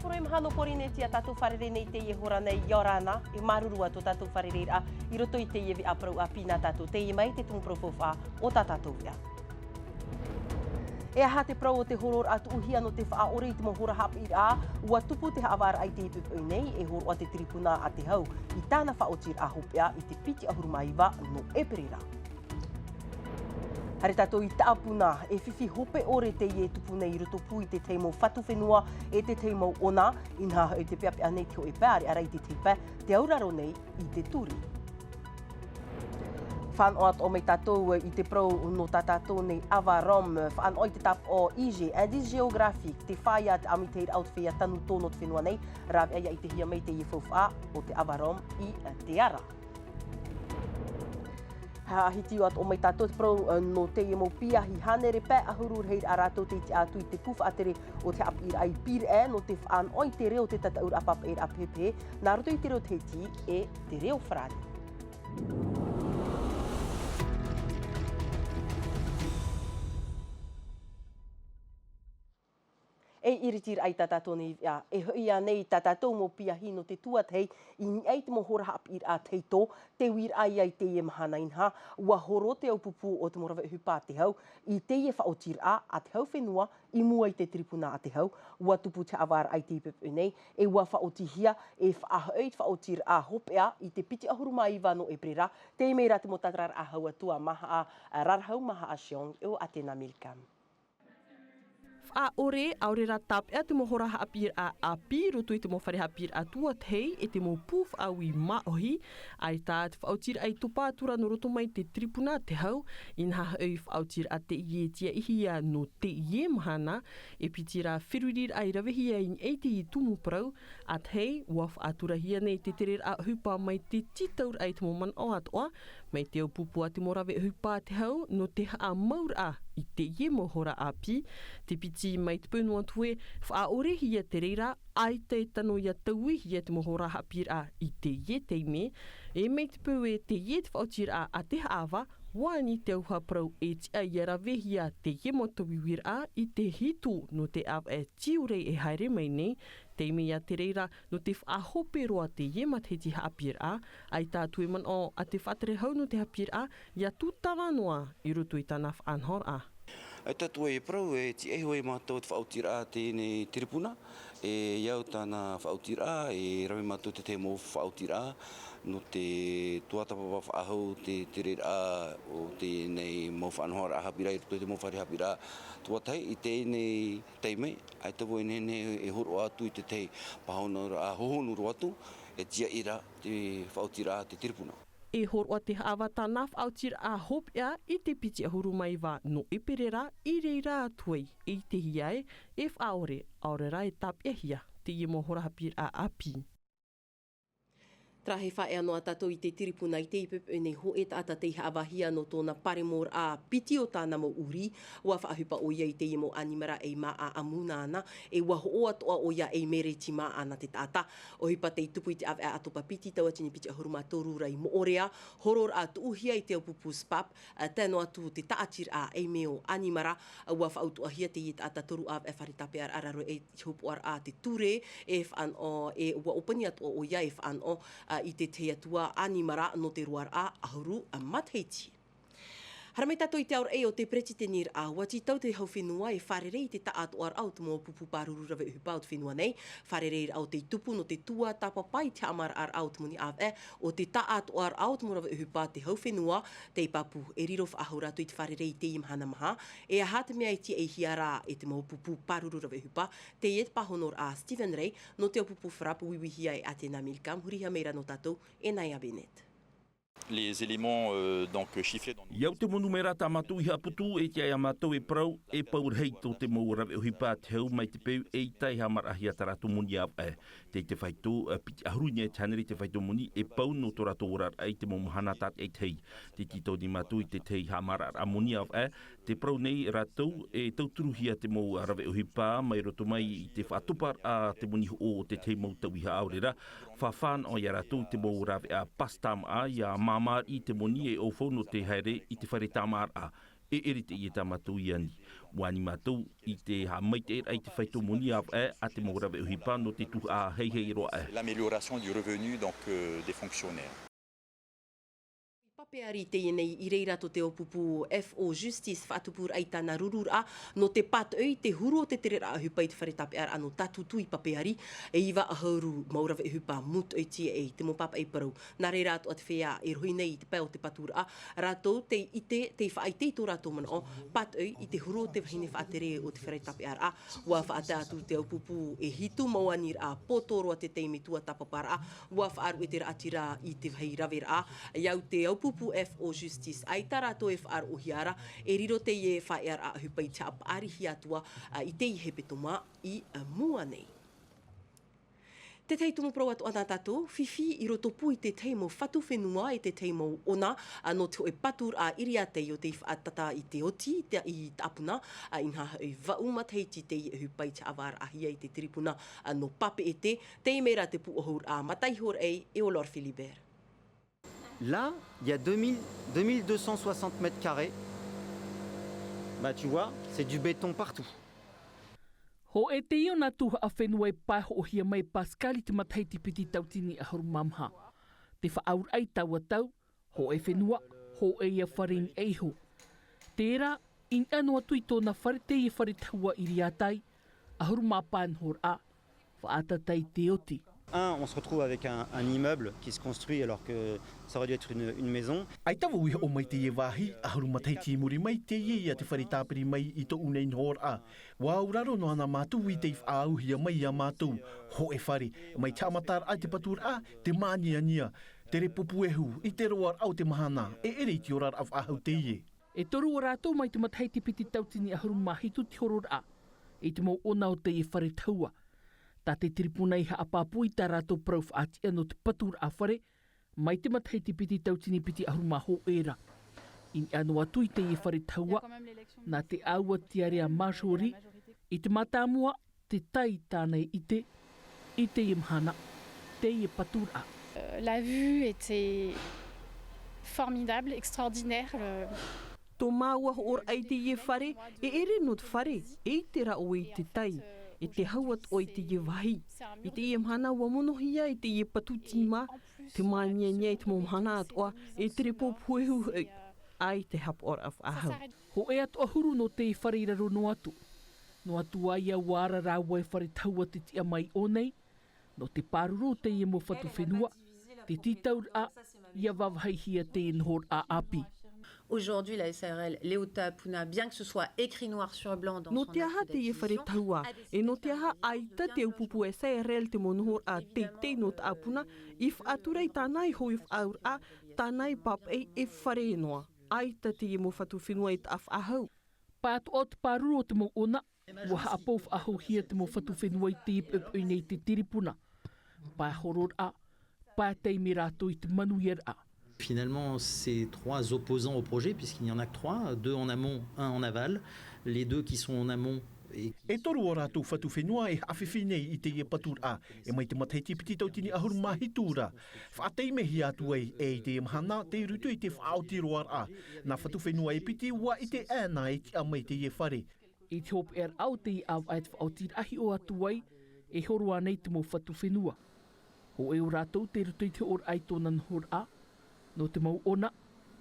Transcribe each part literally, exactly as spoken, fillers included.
Poro e maha nō Porinetia tātou fārerei nei teie hora nei, ʻia ora na, e māuruuru atu tō tātou fārereiraʻa i roto i teie veʻa parau ʻāpī nā tātou, teie mai te tumu parau faufaʻa o tā tātou veʻa. E aha te parau o te hōroʻaraʻa tuʻuhia nō te faʻaʻore i te mau hora haʻapiʻiraʻa? ʻUa tupu te haʻavāraʻa i teie poʻipoʻi nei, e hōroʻa te tiripuna a Te Hau i tāna faʻaotiraʻa hopeʻa i te piti ʻahuru mā iva nō ʻEperēra. Haere tātou i Taʻapuna, e fifi hope ʻore teie e tupu nei i roto pū i te tahi mau fatu fenua e te tahi mau ʻona, inaha hoʻi te peʻapeʻa nei te hōʻē pae ʻāreʻa ra i te tahi pae, tē auraro nei i te ture. Faʻanaho atoʻa mai tātou i te parau nō tā tātou nei ʻava Rome, faʻanaho i te tāpaʻo IGE, Indice Géographique, tē fāʻia te ʻāmuitahiraʻa o te feiā tanutō nō te fenua nei, rāveʻa ia ʻitehia mai teie faufaʻa o te ʻava Rome i te ara. Haʻahiti atoʻa mai tātou te parau, eh, nō teie mau piahi hānere pae ʻahuru, rahiraʻa rātou tei tiʻa atu i te pū faʻatere o te haʻapiʻiraʻa i Pīraʻe, nō te faʻanaho i te reo o te tataʻuraʻa pāpaʻiraʻa pehepehe, nā roto i te reo Tahiti e te reo Farāni. E iritiraʻa i tā tātou nei veʻa, e hoʻi ānei tā tātou mau piahi nō te tuatahi i niʻa i te mau hora haʻapiʻiraʻa tahito, te uiraʻa ia i teie mahana, inaha ʻua horo te aupupū o te mau rave ʻohipa a Te Hau i teie faʻaotiraʻa a te hau fenua i mua i te tiripuna a Te Hau, ʻua tupu te haʻavāraʻa i teie poʻipoʻi nei, e ʻua faʻaotihia e faʻahoʻi i te faʻaotiraʻa hopeʻa i te piti ʻahuru mā iva nō ʻEperēra. Teie mai rā te mau tātararaʻa hau atu a Mahaʻa, a Rarahau Mahaʻa Cheong e ʻo Atena Milcam. Faʻaʻore, ʻaore rā tāpeʻa te mau hora haʻapiʻiraʻa ʻāpī i roto i te mau fare haʻapiʻiraʻa tuatahi e te mau pū faʻaui māʻohi, ʻaita te faʻaotiraʻa i topa atu ra nō roto mai te tiripuna a Te Hau, inaha hoʻi faʻaotiraʻa teie e tiaʻihia nō teie mahana, e piti rā feruriraʻa i ravehia i niʻa i teie tumu parau, ʻa Te Hau, ʻua faʻaturahia nei te tereraʻa ʻohipa mai te tītauraʻa i te mau manaʻo atoʻa, mai te aupupū a te mau rave ʻohipa a Te Hau nō te haʻamauraʻa i teie mau hora ʻāpī, te piti mai te peu noa atu ē, faʻaʻorehia te reira, ʻaita e tano ʻia tauihia te mau hora haʻapiʻiraʻa i teie taime, e mai te peu ē teie te faʻaotiraʻa a te haʻavā, ʻua ani te auaha parau e tiʻa ʻia ravehia teie mau tauiuiraʻa i te hitu nō te ʻāvaʻe tiurai e haere mai nei, teie mai ia te reira, nō te faʻahope roa teie matahiti haʻapiʻiraʻa, ʻaita atu e manaʻo ʻa te faʻatere hau nō te haʻapiʻiraʻa, ʻia tūtava noa i roto i tāna faʻanahoraʻa. ʻAita atu e parau, e tiʻa iho e mātou te faʻaotiraʻa teie nei tiripuna, e au tāna faʻaotiraʻa, e rave mātou te tahi mau faʻaotiraʻa, nō te tuatāpapa faʻahou te tereraʻa o teie nei mau faʻanahoraʻa haʻapiʻiraʻa i roto i te mau fare haʻapiʻiraʻa tuatahi i teie nei taime, ʻaita vau e nehenehe e hōroʻa atu i te tahi pāhonoraʻa hohonu roa atu, e tiaʻi ra te faʻaotiraʻa a te tiripuna. E hōroʻa te haʻavā tāna faʻaotiraʻa hopeʻa i te piti ʻahuru mā iva nō ʻEperēra, i reira atu ai e ʻitehia ē, e faʻaʻore, ʻaore rā e tāpeʻahia teie mau hora haʻapiʻiraʻa ʻāpī. Terā e faʻaea noa tātou i te tiripuna i teie poʻipoʻi nei, hōʻē taʻata tei haʻavāhia nō tōna pāremoraʻa piti o tāna mau ʻurī, ʻua faʻaʻohipa ʻoia i teie mau ʻanimara e māʻa ʻamuna ana, e ʻua hoʻo atoʻa ʻoia ei mereti māʻa nā te taʻata. ʻOhipa tei tupu i te ʻāvaʻe ʻātopa piti, tauatini piti ʻahuru mā toru ra i Moʻorea, hororaʻa tuʻuhia i te aupupū SPAP, ā, tae noa atu te taʻatiraʻa ei mea ʻanimara, ʻua faʻautuʻahia teie taʻata toru ʻāvaʻe fare tāpeʻaraʻa raro aʻe i te hopoʻaraʻa a te ture, e faʻanaho, e ʻua ʻōpani atoʻa ʻoia e faʻanaho, ā, i te tahi atu ā ʻanimara nō te roaraʻa ʻahuru matahiti. Haere mai tātou i te aoraʻi o te peretiteniraʻa, ʻua tītau te hau fenua e fārerei i te taʻatoʻaraʻa o te mau pupu pāruru rave ʻohipa o te fenua nei, fārereiraʻa o tei tupu nō te tuatāpapa i te haʻamaraʻaraʻa o te moni ʻāvaʻe, o te taʻatoʻaraʻa o te mau rave ʻohipa a te hau fenua, tei pāpū, e riro faʻahou rātou i te fārerei i teie mahana maha, e aha te mea e tiaʻihia ra e te mau pupu pāruru rave ʻohipa, teie te pāhonoraʻa a Stephen Ray, nō te ʻāpupu FRAPP uiuihia e Atena Milcam, hurihia mai ra nō tātou e Naya Bennett. Les éléments, euh, donc, chiffrés dans nos... I au te mau nūmera tā mātou i haʻaputu, e tiʻa ia mātou e parau, e pau rahi tō te mau rave ʻohipa a te hau mai te peu ʻeita e haʻamaraʻahia tā rātou moni ʻāvaʻe. Tei te faito, ā, piti ʻahuru i niʻa i te hānere te faito moni, e pau nō tō rātou oraraʻa i te mau mahana tātaʻitahi. Tei tītau nei mātou i te tahi haʻamaraʻaraʻa moni ʻāvaʻe, te parau nei rātou, e tauturuhia te mau rave ʻohipa mai roto mai i te faʻatoparaʻa te moni hoʻo o te tahi mau tauihaʻa ʻaore rā, faʻafānaʻo ia rātou i te mau rāveʻa pasitamaʻa, ʻia māmāriʻi te moni e ʻaufau nō te haere i te fare tāmāraʻa. E ʻere teie tā mātou i ani. ʻUa ani mātou i te haʻamaitaʻiraʻa i te faito moni ʻāvaʻe a te mau rave ʻohipa nō te tuhaʻa heihei roa aʻe. L'amélioration du revenu, donc, euh, des fonctionnaires. Papeari teie nei i reira tō te ʻōpūpū F O Justice faʻatupuraʻa i tāna rururaʻa nō te pātoʻi i te huru o te tereraʻa ʻohipa i te fare tāpeʻaraʻa nō Tātūtū i Papeari, e iva ʻahuru mau rave ʻohipa mūtoʻi tīaʻi i te mau pāpaʻi parau. Nā reira atoʻa te feiā e rohi nei i te pae o te paturaʻa, rātou tei ʻite, tei faʻaʻite i tō rātou manaʻo, pātoʻi i te huru o te vahine faʻatere o te fare tāpeʻaraʻa. ʻUa faʻatae atu te ʻōpūpū e hitu mau aniraʻa poto roa te taime tuatāpaparaʻa, ʻua faʻaruʻe te raʻatira i te vāhi raveraʻa, i au te ʻōpūpū F O Justice, ʻaita rātou e faʻaroʻohia ra, e riro teie faʻaearaʻa ʻohipa i te haʻapaʻarihia atu ā, i teie hepetoma i mua nei. Tētahi tumu parau atoʻa nā tātou, fifi i roto pū i tētahi mau fatu fenua e tētahi mau ʻona, ā, nō te hōʻē paturaʻa ʻiriātei o tei faʻatata i te oti, i te, i Taʻapuna, ā, inaha hoʻi vaʻu matahiti teie ʻohipa i te haʻavāraʻahia i te tiripuna, ā, nō Papeʻete, teie mai rā te pūʻohuraʻa, ā, Mataʻiho Raʻi, e ʻo Laure Philibert. Là, il y a deux mille, deux mille deux cent soixante mètres carrés. Bah, tu vois, c'est du béton partout. Hōʻē teie ʻona tuhaʻa fenua e pae hoʻohia mai e Pascal i te matahiti piti tautini ʻahuru mā maha. Te faʻaauraʻa i taua tau, hōʻē fenua, hōʻē ia fare i niʻa iho. Terā, i niʻa noa atu i tōna fare teie fare tahua ʻiriātei, ʻahuru mā pae nohoraʻa, faʻatata i te oti. Un, on se retrouve avec un, un immeuble qui se construit alors que ça aurait dû être une, une maison. ʻAita vau i hoʻo mai teie vāhi, ʻahuru matahiti i muri mai, teie ia te fare tāpiri mai i tōʻu nei nohoraʻa. ʻUa auraro noa na mātou i tei faʻaauhia mai iā mātou. Hōʻē fare, mai te haʻamataraʻa i te paturaʻa, te māniania, te repo puehu, i te roaraʻa o te mahana, e ʻere i te oraraʻa faʻahou teie. E toru ā rātou mai te matahiti piti tautini ʻahuru mā hitu te hororaʻa, i te mau ʻona o teie fare tahua. Tā te tiripuna i haʻapāpū i tā rātou parau faʻatiʻa nō te paturaʻa fare, mai te matahiti piti tautini piti ʻahuru mā hōʻē ra. I niʻa noa atu i teie fare tahua, nā te ʻāua tiare a Marjorie, i te mātāmua, te tai tāna e ʻite, i teie mahana, teie paturaʻa. Euh, la vue était formidable, extraordinaire. Le Tō māua hoʻoraʻa i teie fare, e ʻere nō te fare, e ʻite rā ʻoe i te tai, e te hau atoʻa i teie vāhi. I teie mahana ʻua monohia i teie patu tīmā, te māniania i te mau mahana atoʻa, e te repo puehu hoʻi, ʻaita e haʻapaʻoraʻa faʻahou. Hōʻē atoʻa huru nō te fare i raro noa atu. Noa atu ā ia ʻua ara rāua e fare tahua te tiʻa mai i ʻō nei, nō te pāruru o teie mau fatu fenua, te tītauraʻa, ʻia vāvāhihia teie nohoraʻa ʻāpī. Aujourd'hui, la S A R L Léo Taʻapuna, bien que ce soit écrit noir sur blanc dans Nō te aha teie fare tahua, e nō te aha ʻaita te ʻōpūpū S A R L te mau nohoraʻa teitei nō Taʻapuna, i faʻatura i tāna i hōʻē faʻaauraʻa, tāna i pāpaʻi e fare noa. ʻAita teie mau fatu fenua e taʻa faʻahou. Pae atoʻa o te pāruru o te mau ʻona, ʻua haʻapou faʻahouhia te mau fatu fenua i teie poʻipoʻi nei te tiripuna. Pae hororaʻa, pae taime rātou i te manuiaraʻa. Finalement, ces trois opposants au projet, puisqu'il n'y en a que trois, deux en amont, un en aval, les deux qui sont en amont et E toru ā rātou fatu fenua e haʻafifi nei i teie paturaʻa, e mai te matahiti piti tautini ʻahuru mā hitu ra. Faʻataimehia atu ai, e i teie mahana, tei roto i te faʻaoti roaraʻa. Nā fatu fenua e piti ʻua ʻite ʻē na e tiʻa mai teie fare. I te hopeʻaraʻa o teie ʻāvaʻe te faʻaotiraʻa hiʻo atu ai, e horo ānei te mau fatu fenua. Hōʻē ō rātou tei roto i te hoʻoraʻa i tōna nohoraʻa, nō te mau ʻona,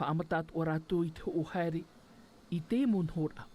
haʻamata atoʻa rātou i te hoʻo haere, i te mau nohoraʻa.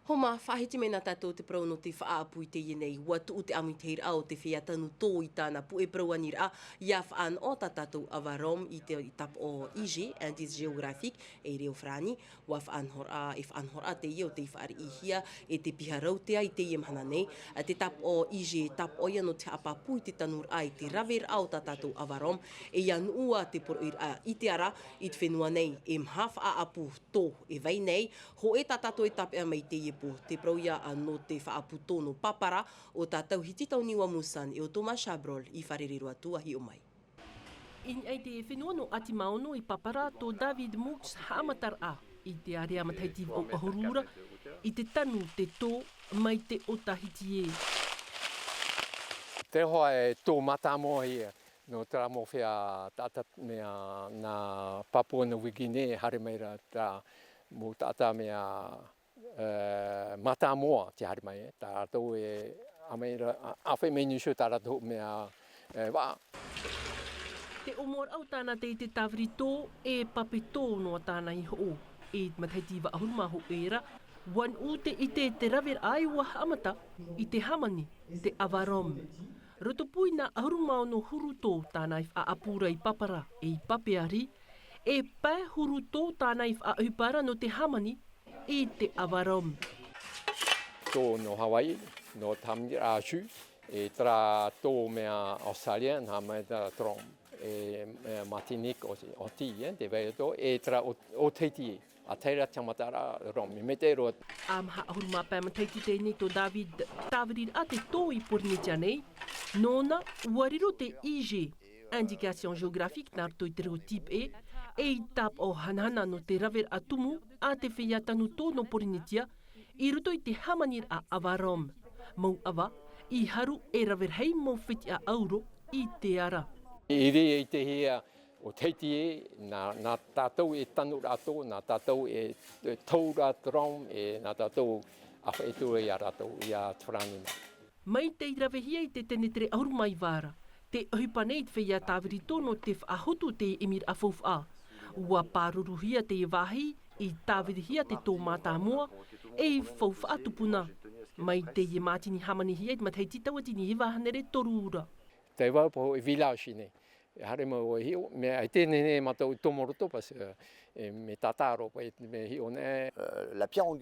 Homa, faʻahiti mai na tātou te parau nō te faʻaʻapu i teie nei, ʻua tuʻu te ʻāmuitahiraʻa o te feiā tanu tō i tāna puʻe parau aniraʻa, ʻia faʻanaho tā tātou ʻava Rome i te, i tāpaʻo I G, Indice Géographique, e reo farāni, ʻua faʻanahoraʻa, e faʻanahoraʻa teie o tei fāriʻihia e te piha rautea i teie mahana nei, a te tāpaʻo I G, tāpaʻo ia nō te haʻapāpū i te tanuraʻa i te raveraʻa o tā tātou ʻava Rome, e ʻia nuʻu ā te poroʻiraʻa i te ara, i te fenua nei, e maha faʻaʻapu tō e vai nei, hōʻē tā tātou e tāpeʻa mai i teie pō, te parau ia nō te faʻaʻapu tō nō Papara, ʻo tā Tauhiti Tauniua Musan, e ʻo Thomas Chabrol, i fārerei roa atu ʻa hiʻo mai. I niʻa i te fenua nō Atimaono i Papara, tō David Mux haʻamataraʻa, i te ārea matahiti vaʻu ʻahuru ra, i te tanu te tō mai te ʻō Tahiti ē. Te hoa e tō mātāmua ia, nō terā mau feiā taʻata mea nā Papua New Guinea e haere mai ra terā Mau taʻata mea, e, mātāmua te haere mai, e, tā rātou e, a mai ra, a, a whai mai nei iho tā rātou mea, e, vaʻa. Te ʻōmuaraʻa o tāna tei te tāviri tō, e pape tō noa tāna i hoʻo. E matahiti vaʻu ʻahuru mā hōʻē ra, ʻua nuʻu te ʻite te raveraʻa ʻua haʻamata i te hāmani, te Ava Rhum. Roto pū i nā ʻahuru mā ono huru tō tāna i faʻaʻapu ra i pāpara, e i pape ā rī, e pae huru tō tāna i faʻaʻohipa ra nō te hāmani, i te Ava Rhum. Tō nō Hawaii, nō te hāmani ra atu, e terā tō mea Australia, nā mai te Ava Rhum, e, e Martinique ʻo, ʻo tei, e, te vai atu, e terā ʻo, ʻo Tahiti, ʻa tae ra te haʻamataraʻa Rhum, e mea te roa. ʻA maha ʻahuru mā pae matahiti teie nei tō David, tāviriraʻa te tō i Pōrīnetia nei, nōna, ʻua riro te I G, Indication Géographique nā roto i te reo tīpeʻe, e i tāpaʻo hanahana nō te raveraʻa tumu a te feiā tanu tō nō Pōrīnetia, i roto i te hāmaniraʻa Ava Rhum. Mau ʻava, i haru e rave rahi mau fetiʻa ʻauro i te ara. I reira i te hia o Tahiti e, nā, nā tātou e tanu ra tō, nā tātou e, e tau ra te Rhum, e nā tātou a faʻaʻite atu ra ia rātou, ia te farāni mai. Mai tei ravehia i te tenetere ʻahuru mā iva ra, tē ʻohipa nei te feiā tāviri tō nō te faʻahotu te ʻimiraʻa faufaʻa. ʻUa pāruruhia te vāhi i tāvirihia te tō mātāmua, e i faufaʻa tupuna. Mai teie mātini hāmanihia i te matahiti tauatini iva hānere toru ra. Tei vau poho e village nei. E haere mau e hiʻo, mea ʻaita e nehenehe mātou i tomo roto, parce que, e, mea tātaro, paʻi, mea hiʻo nei.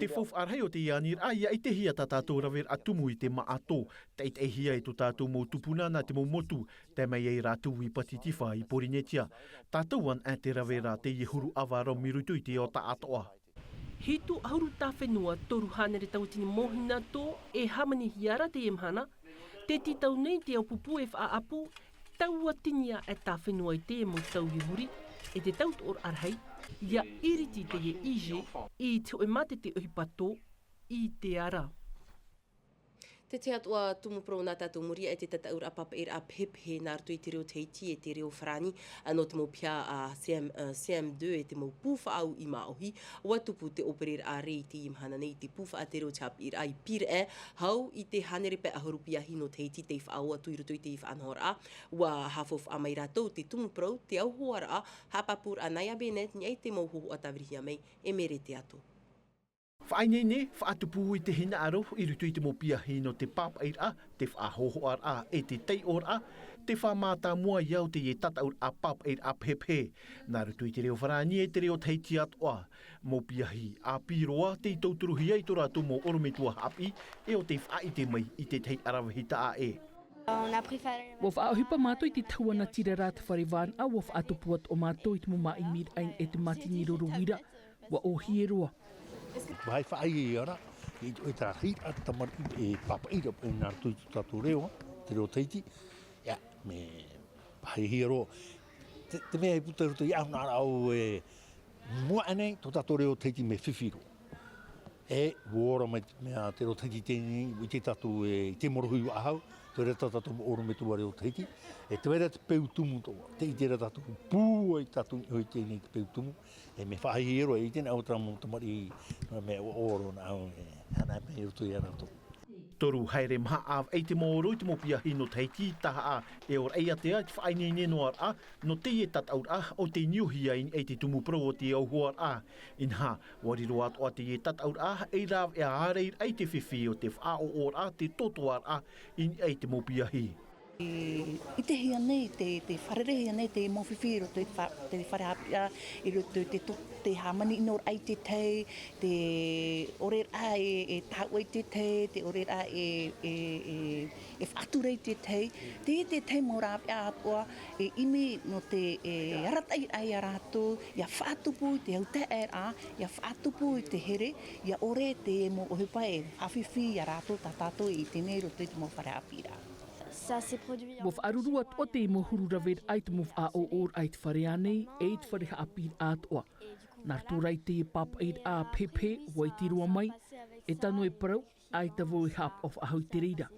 Te faufaʻa rahi o te aniraʻa, ʻia ʻitehia tā tātou raveraʻa tumu i te māʻa tō, taʻitaʻihia e tō tātou mau tupuna nā te mau motu, tae mai ai rātou i Pātitifā i Pōrīnetia. Tātou anaʻe te rave ra teie huru Ava Rhum i roto i te ao taʻatoʻa. Hitu ʻahuru tāfenua, toru hānere tauatini mōhina tō e hāmanihia ra teie mahana, tē tītau nei te ao pupu e faʻaʻapu, tauatini aʻe tāfenua i te mau tau i muri, e te tautoʻoraʻa rahi, ʻia iriti teie I G, i te hōʻē mātete ʻohipa tō, i te ara. Te tahi atoʻa tumu parau nā tātou muri, e te tataʻuraʻa pāpaʻiraʻa pehepehe nā roto i te reo Tahiti e te reo Farāni, ā, nō te mau piha a C M, ā, C M deux e te mau pū faʻaau i māʻohi, ʻua tupu te ʻōpereraʻa ra i teie mahana nei i te pū faʻatere o te haʻapiʻiraʻa i Pīraʻe, hau i te hānere pae ʻahuru piahi nō Tahiti tei faʻaō atu i roto i te faʻanahoraʻa, ʻua haʻafaufaʻa mai rātou te tumu parau, te auhoaraʻa, haʻapāpūraʻa nā ia Bennett, i niʻa i te mau hōhoʻa tāvirihia mai e Mere Teato. Faʻaineine, faʻatupu i te hinaʻaro i roto i te mau piahi nō te pāpaʻiraʻa, te faʻahōhoʻaraʻa, e te taiʻoraʻa, te faʻamātāmua i au teie tataʻuraʻa pāpaʻiraʻa pehepehe. Nā roto i te reo Farāni e te reo Tahiti atoʻa, mau piahi ʻāpī roa tei tauturuhia i tō rātou mau ʻorometua haʻapiʻi, e ʻo tei faʻaʻite mai i te tahi ʻaravihi taʻa ʻē. ʻUa faʻaʻohipa mātou i te tahuʻa nā Tirara Te Whare Vānaʻa, ʻua faʻatupu atoʻa mātou i te mau māʻimiraʻa e te mātini roro uira, ʻua ʻōhie roa. Vai faʻaʻite ra, i, i terā hia te tamariʻi e pāpaʻi ra, e nā roto i tō tātou reo, te reo Tahiti, ia, mea faʻaʻite roa. Te, te mea e puta roto i au nā rāʻau e mua aʻe nei, tō tātou reo Tahiti mea fifi roa. E, ʻua ora mai te mea te reo Tahiti teie nei, i te tātou e, i te morohi ua ahau, te reira tā tātou ʻorometua reo Tahiti, e te vai ra te peu tumu toa, te ʻite ra tātou pū ai tātou i teie nei te peu tumu, e mea faʻaʻite roa, e ʻite nei au terā mau tamariʻi, mea ʻoʻoro nā au, e, hana mai roto ia rātou. Toru haere maha ʻāvaʻe te maoro i te mau piahi nō Tahiti, tahaʻa e ora ʻia te faʻaineine noa ra, nō teie tataʻuraʻa ʻo tei niuhia i niʻa i te tumu parau o te auhoaraʻa. Inaha, ʻua riro atoʻa teie tataʻuraʻa, e rāveʻa ārairaʻa i te fifi o te faʻaʻoʻoraʻa, te tōtōaraʻa, i niʻa i te mau piahi. E, ʻitehia nei, te, te fārereihia nei te mau fifi i roto i te fa-, te fare haʻapiʻiraʻa, i roto i te to-, te hāmani ʻino raʻa i te tahi, te ʻoreraʻa e, e tāuʻa i te tahi, te ʻoreraʻa e, e, e, e faʻatura i te tahi. Teie te tahi mau rāveʻa atoʻa, e ʻimi nō te, e, arataʻiraʻa ia rātou, ʻia faʻatupu i te autaeaʻeraʻa, ʻia faʻatupu i te here, ʻia ʻore te mau ʻohipa e faʻafifi ia rātou tā tātou e ʻite nei i roto i te mau fare haʻapiʻiraʻa. ʻUa faʻaruru atoʻa te mau huru raveraʻa i te mau faʻaʻoʻoraʻa i te fare ānei, e i te fare haʻapiʻiraʻa atoʻa. Nā roto rā i te pāpaʻiraʻa pehepehe, ʻua ʻite roa mai, e tano e parau, ʻaita vau e haʻapaʻo faʻahou i te reira.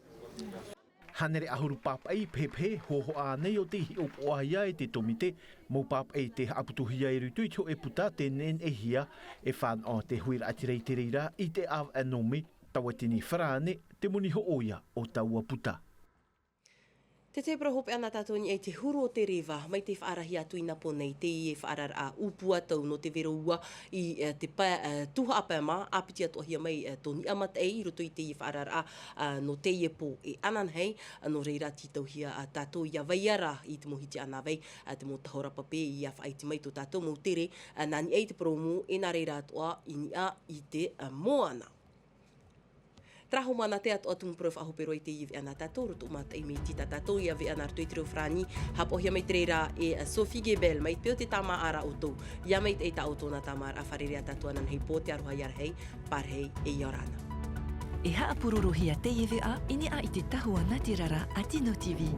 Hānere ʻahuru pāpaʻi pehepehe hōhoʻa nei o tei hiʻopoʻahia e te tōmite mau pāpaʻi te haʻaputuhia i roto i te hoʻe puta te neneʻihia e fānaʻo te huiraʻatira i te reira i te ʻāvaʻe nō mē. Tauatini farāne te moni hoʻo ia o taua puta. Te tēpera hopeʻa nā tātou i niʻa i te huru o te reva mai te faʻarahi atu i nā pō nei teie faʻararaʻa ʻūpua tau nō te vero ua i te pae tuhaʻa pae mā ʻāpiti atoʻahia mai tō niʻa mataʻi i roto i teie faʻararaʻa nō teie pō e ananahi. Nō reira tītauhia tātou ia vai ara i te mau hiti anavai te mau tahora pape ia faʻaiti mai tō tātou mau tere nā niʻa i te poromu e nā reira atoʻa i niʻa i te moana. Tarahu mana te atoʻa tumu poro faʻahope roa i te ive ana tātou roto mataʻi miti tā tātou ia ve ana roto i te reo farāni. Hapohia mai te reira e sophie gebel mai te peo te tāmāʻara o tō ia mai te ʻeita o tōna tāmāʻara fārerei a tātou ananahi pō te aroha ia rahi pārahi e ia ora ana. E haʻapurorohia te ive a i niʻa i te tahua nā te rara a tino tv.